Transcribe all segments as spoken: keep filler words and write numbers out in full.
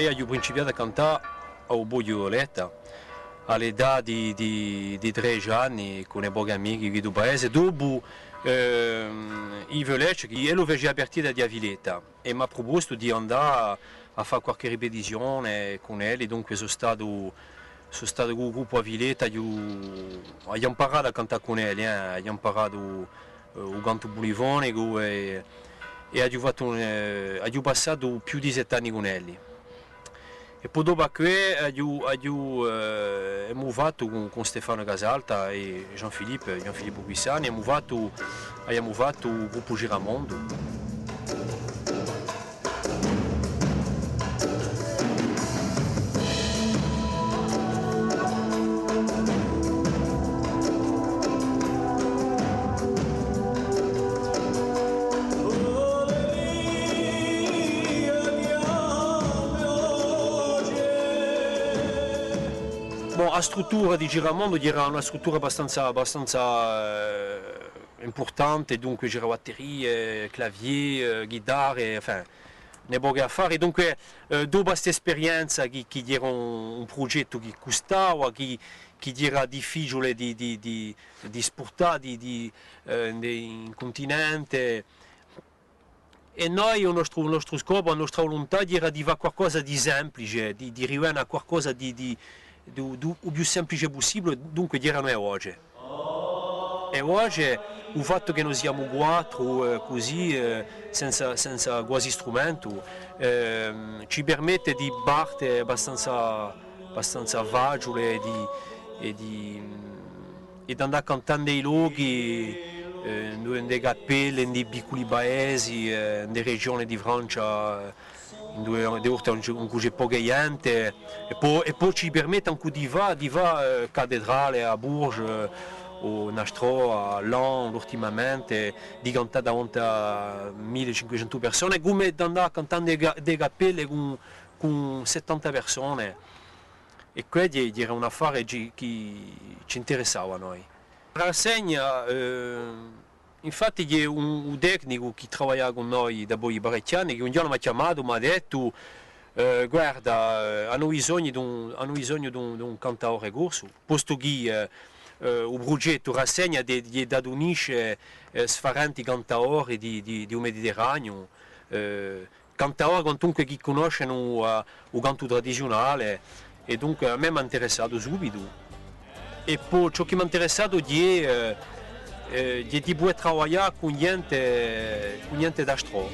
È aghju principiatu à cantà à u Poghju d'Oletta, à l'età di, di, di tredeci anni, cù i pochi amichi quì di u paese. Dopu, ehm, Yves Lecce, chì ellu facia a partita di a Filetta, è m'hà prupostu di andà à fà qualchì ripetizione cun elli, dunque sò statu, sò statu cù u gruppu A Filetta, aghju, aghju amparatu à cantà cun elli, eh, aghju amparatu, eh, u cantu pulifonicu è, è aghju fattu un, eh, aghju passatu più di sette anni cun elli. È po dopu à què aghju, aghju, eh, emu fattu cun, cun Stefano Casalta è Jean-Philippe, Jean-Philippe Guissani, emu fattu, avemu fattu u gruppu Giramondu. Bon, a struttura di Giramondu era una struttura abbastanza, abbastanza, eh, impurtante, dunque c'era batterie, clavier, eh, ghitarre, enfin, un pocu affari. Dunque, eh, dopu à st'esperienza chì, chì era un, un prughjettu chì custava, chì, chì era difficiule di, di, di, di spurtà, di, di, eh, in, in cuntinente, è noi, u nostru, u nostru scopu, a nostra vuluntà era di fà qualcosa di simplice, di, di rivene à qualcosa di, di, di, di u più simplice pussibule, dunque eranu e voce. E voce, u fattu chì no siamu quattru, eh, cusì, eh, senza, senza guasi strumentu, ehm, ci permette di parte abbastanza, abbastanza faciule è di, è di, è d'andà cantendu in i lochi, eh, in, in e cappelle, in i picculi paesi, eh, in e regione di Francia, eh, induve, di volte ùn ci hè poca ghjente, è po, è po ci permette ancu di fà, di fà, eh, cattedrale à Bourges, eh, o in Astrò, à Laon, ultimamente, di cantà davanti à mille cinquecentu persone, cum'è d'andà cantendu in e ca-, in e cappelle cù, cù settanta persone. È què era un affare chì, chì ci interessava à noi. A rassegna, eh, infatti, hè un, un tecnicu chì travaglia cù noi dapoi parechji anni, chì un ghjornu m'hà chjamatu, m'hà dettu, eh, guarda, eh, anu bisognu d'un, anu bisognu d'un, d'un cantadore corsu, postu chì, eh, eh, u prughjettu Rassegna hè, hè da unisce, eh, sfarenti cantadori di, di, di u Mediterraniu, eh, cantadori quantunque chì cunnoscenu, eh, u cantu tradiziunale, è dunque à mè m'hà interessatu subitu. È po ciò chì m'hà interessatu hè, eh, eh, hè di pudè travaglià cù ghjente, cù ghjente d'Astrò.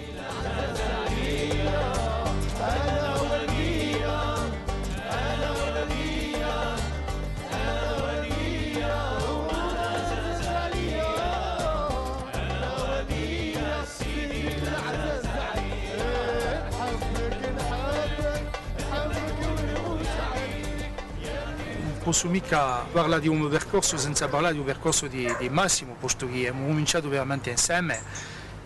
Ùn possu micca parlà di u mo percorsu senza parlà di u percorsu di, di Massimu, postu chì emu cuminciatu veramente inseme,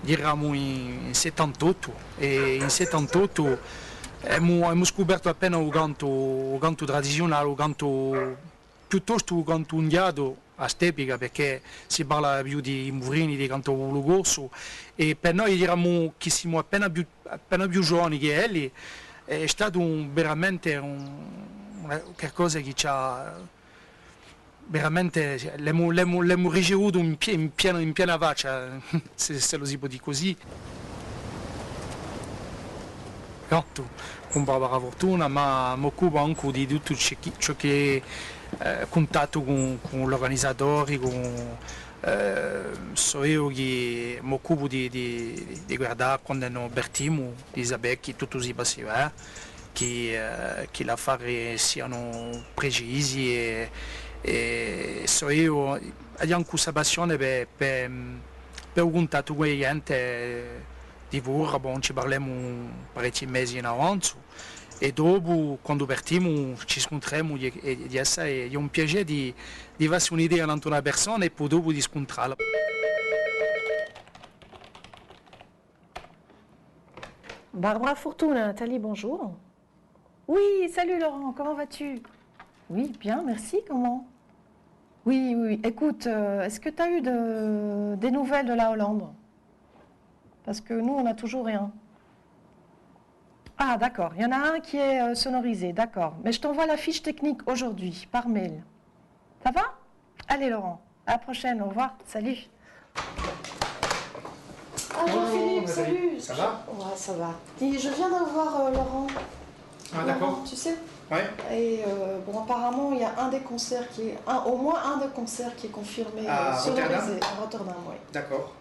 eramu in, in settantottu, è in settantottu emu, emu scupertu appena u cantu, u cantu tradiziunale, u cantu piuttostu u cantu indiatu à st'epica, perchè si parla più di Murini, di cantu populu corsu, è per noi eramu, chì simu appena più, appena più giovani chè elli, hè statu un, veramente un, una, qualcosa chì ci hà veramente, l'emu, l'emu, l'emu ricevutu in pie-, in piena, in piena faccia, s'è, s'ellu si pò dì cusì. Cantu cun Barbara Furtuna, ma m'occupu ancu di tuttu ciò chì, ciò chì hè, eh, cuntattu cun, cun l'urganizatori, cun, eh, sò eiu chì m'occupu di, di, di guardà quandu no partimu, di sapè chì tuttu si passi bè, chì, eh, chì l'affari sianu precisi è, è sò eiu, aghju ancu sta passione per, per, per u cuntattu cù a ghjente di fora, bon, ci parlemu parechji mesi in avanzu, è dopu, quandu partimu, ci scuntremu è, è, è hè assai, hè un piacè di, di fassi un'idea nant'à una persona è po dopu di scuntralla. Barbara Furtuna, Nathalie, bonjour. Oui, salut Laurent, comment vas-tu ? Oui, bien, merci, comment ? Oui, oui, oui. Écoute, euh, est-ce que t'as eu de, des nouvelles de la Hollande ? Parce que nous, on n'a toujours rien. Ah, d'accord. Il y en a un qui est, euh, sonorisé. D'accord. Mais je t'envoie la fiche technique aujourd'hui, par mail. Ça va ? Allez, Laurent. À la prochaine. Au revoir. Salut. Ah, Jean-Philippe, salut. Ça va ? Ouais, ça va. Dis, je viens d'avoir, euh, Laurent. Ah, d'accord. Laurent, tu sais ? Ouais. Et, euh, bon, apparemment, il y a un des concerts qui est, un, au moins un des concerts qui est confirmé, euh, sonorisé à Rotterdam, oui. D'accord.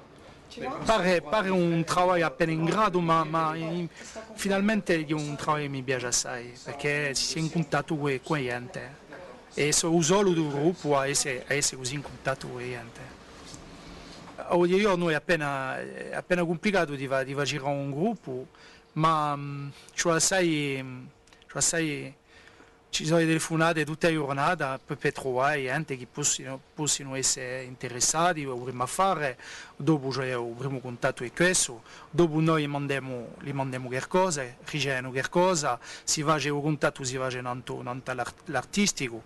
Pare, pare un travagliu appena ingratu, ma, ma in-, finalmente hè un travagliu chì mi piace assai, perchè si hè in cuntattu cù, cù a ghjente. È sò u solu di u gruppu à esse, à esse cusì in cuntattu cù a ghjente. Oghje ghjornu hè appena, hè appena cumplicatu di fa-, di fà girà un gruppu, ma, mm, ci vole assai, mm, ci vole assai Ci sò e telefunate tutte e ghjurnate per, per truvà ghjente chì possinu, possinu esse interessati à u primu affare, dopu ci hè u primu cuntattu è quessu, dopu noi mandemu, li mandemu qualcosa, ricevenu qualcosa, si face u cuntattu, si face nantu, nantu à l'art-, l'artisticu,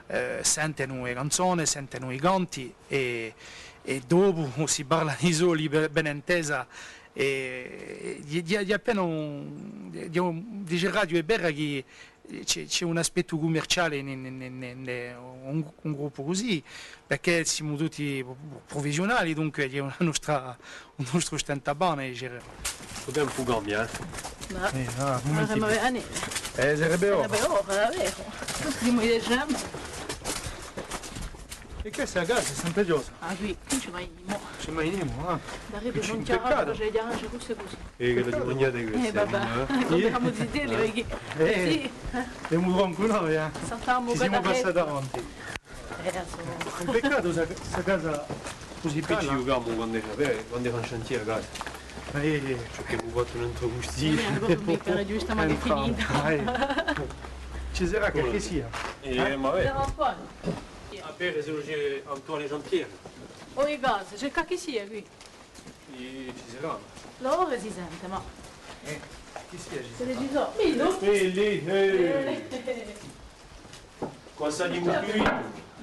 eh, sentenu e canzone, sentenu i canti è, è dopu si parla di soldi, be-, ben intesa, è, è, hè, hè appena un, hè un, dice radio, hè vera chì Ci hè, ci hè un aspettu cummerciale in, in, in, in, in un, un gruppu cusì, perchè simu tutti pru-, prufessiunali, dunque hè una nostra, un nostru stantapane, dicemu. U tempu cambia, eh. Ma, eh, ah, un mumentu. Eh, sarebbe ora. Sarebbe ora, hè vera. Tutti i dicemu. È questa hè a casa, hè sempre chjosa. Ah, quì, quì ci venimu. Ci venimu, ah. Daretu ci hè un chjaracciu, ci hè cusì. È chì l'avete manghjata questa? Eh, vabbè, eh? Avemu zitelli, perchè... Eh, sì. Avemu troncu noi, eh? Saltemu. Ci simu passati davanti. Eh, insomma. Un peccatu, sta, sta casa cusì piccina. Ci ghjucavamu quandu era, eh, quandu era in chantiere, a casa. Eh, eh. Perchè avemu fattu un altru stile. Eh, ancora piccina, ghjustu, ma hè finita. Ci sarà qualchissia? Eh, ma bè. Antoine. À vede s'ellu ci hè Antoine Jean-Pierre. Oh, i casi, ci hè qualchissia quì? È ci sarà. L'odore si sente, ma... Eh, chì si hè? Ci sò. Mì, nò? Eh, lì, eh. Quandu semu più...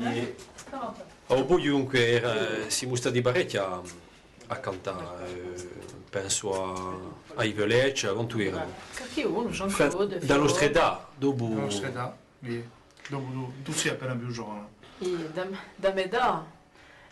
Eh? Prontu. À u Poghju dunque era, simu stati parechji à, à cantà, eh, pensu à, à i Violetti, quandu eramu? Qualchì unu, Jean-Claude, da a nostra età, dopu. Da a nostra età, iè. Dopu tù, tù sì appena più ghjovanu. Iè, da, da a me età.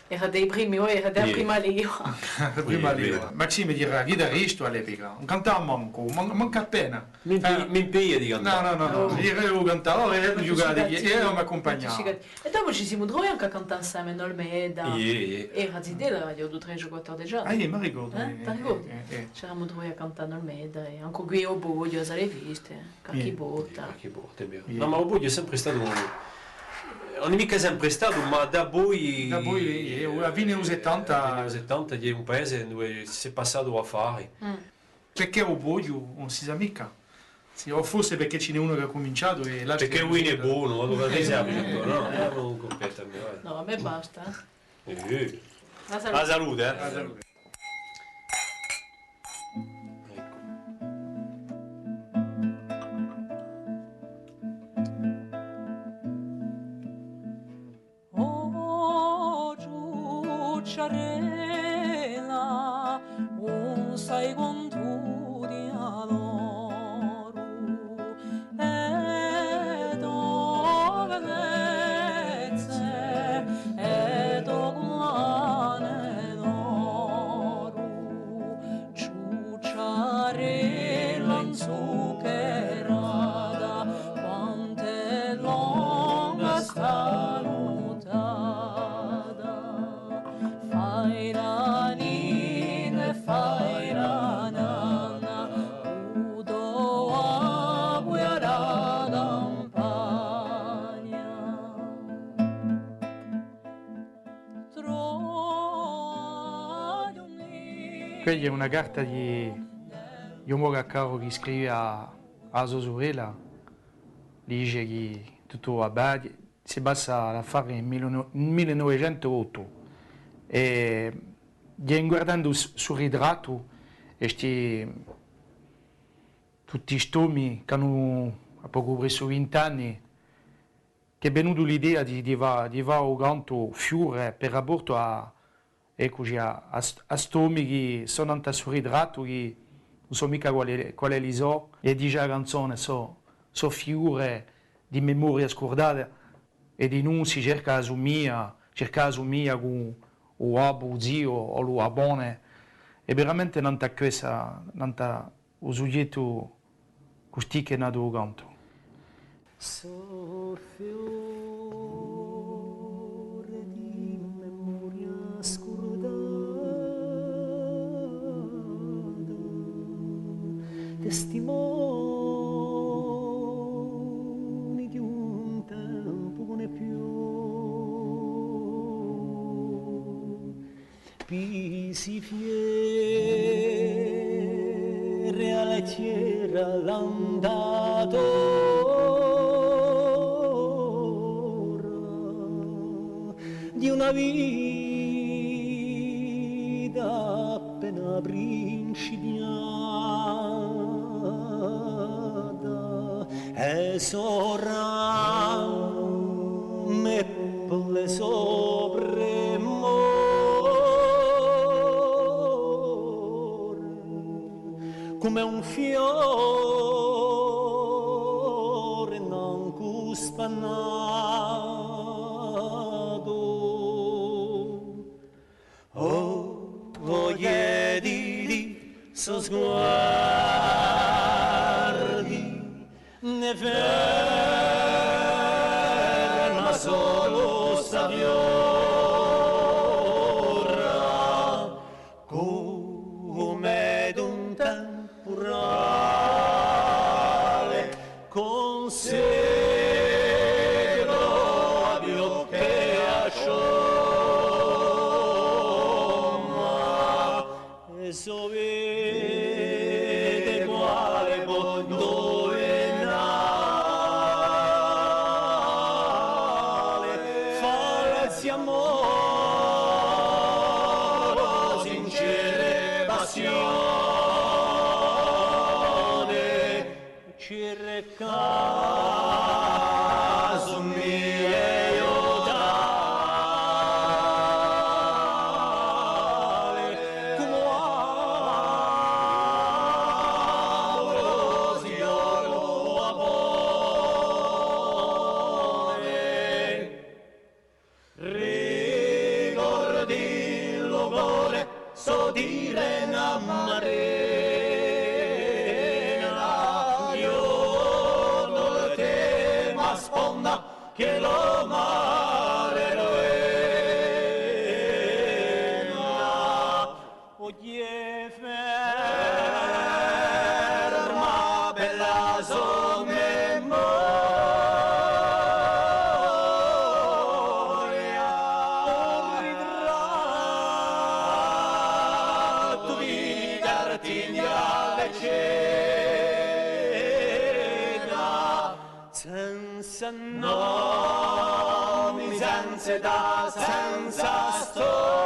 Era di i primi, o era di a prima leva. A prima leva. Maxime era ghitaristu à l'epica. Ùn cantava mancu, man-, mancu appena. M'impe-, m'impedia di cantà. Nò, nò, nò, nò. Eiu cantava, eiu ghjucava, eiu m'accumpagnava. È dopu ci simu truvati ancu à cantà inseme in Olmeda. Iè, iè. Era zitella, aviu tredici o quattordeci anni. Ah, iè, m'arricordu. Eh? T'arricordi? Eh, eh. Ci eramu truvati à cantà in Olmeda, è ancu quì à u Poghju, à e Sale Viste. Qualchì volta. Qualchì volta, hè vera. Nò, ma u Poghju hè sempre statu un, ùn hè micca sempre statu, ma dapoi... Dapoi, eh, a fine di u settanta. A fine di u settanta, hè un paese induve s'hè passatu à fà. Perchè u Poghju, ùn si sà micca. Sì, o forse perchè ci n'hè unu chì hà cuminciatu è l'altru... Perchè u vinu hè bonu, allora si sà, nò? Eh, ùn compete à mè, vai. Nò, à mè basta. Eh. À a salute. À a salute, eh. À a salute. Eccu. O ciucciarella, ùn sai quantu ti adoru, è e to bellezze, è e to cullane d'oru, ciucciarella inzuccherata, quant'hè longa sta nuttata. Fai la nina è fai la nanna, cù u to babbu è a campagna. Quella hè una carta di, di un pocu à caru chì scrive à, à a so surella, li dice chì tuttu và bè, si passa l'affare in mille, in mille novecentu ottu, è ghjè in guardendu s-, stu ritrattu, è sti, tutti st'omi chì anu à pocu pressu vint'anni, ch'hè venutu l'idea di, di fà, di fà u cantu Fiure per raportu à, eccu, à, à st-, à st'omi chì sò nant'à stu ritrattu chì, Ùn sò micca quale, quale li sò, è dice a canzone, sò, sò figure di memoria scurdate, è dinù si cerca a sumiglia, circà a sumiglia cù u babbu, u ziu o lu babbone, è veramente nant'à quessa, nant'à u sughjettu custì chì hè natu u cantu. Sò fiore di memoria scurdata, testimoni di un tempu chì ùn hè più. Pisi fiere à a tierra l'andata ora di una vita appena principiata, è sò rame è pelle sò premore, cum'è un fiore nancu spannato. O, o, iè, di, di, sò sguardi, ne ferma solu sta fiora, cum'è d'un tempurale, cun sè a pioggia è a cioma. È s'o vede quale pò induvinale, falsi amore, sincere passione. Circa sumiglie tale, cum'è amoroso u babone. Ricordi in lu core, sò tirena marena, ghjornu l'ultima sponda chì lu mare rena. Oghje ferma bella sò memoria, un ritrattu di cartigna leggera. Senza nomi, senza età, senza storia,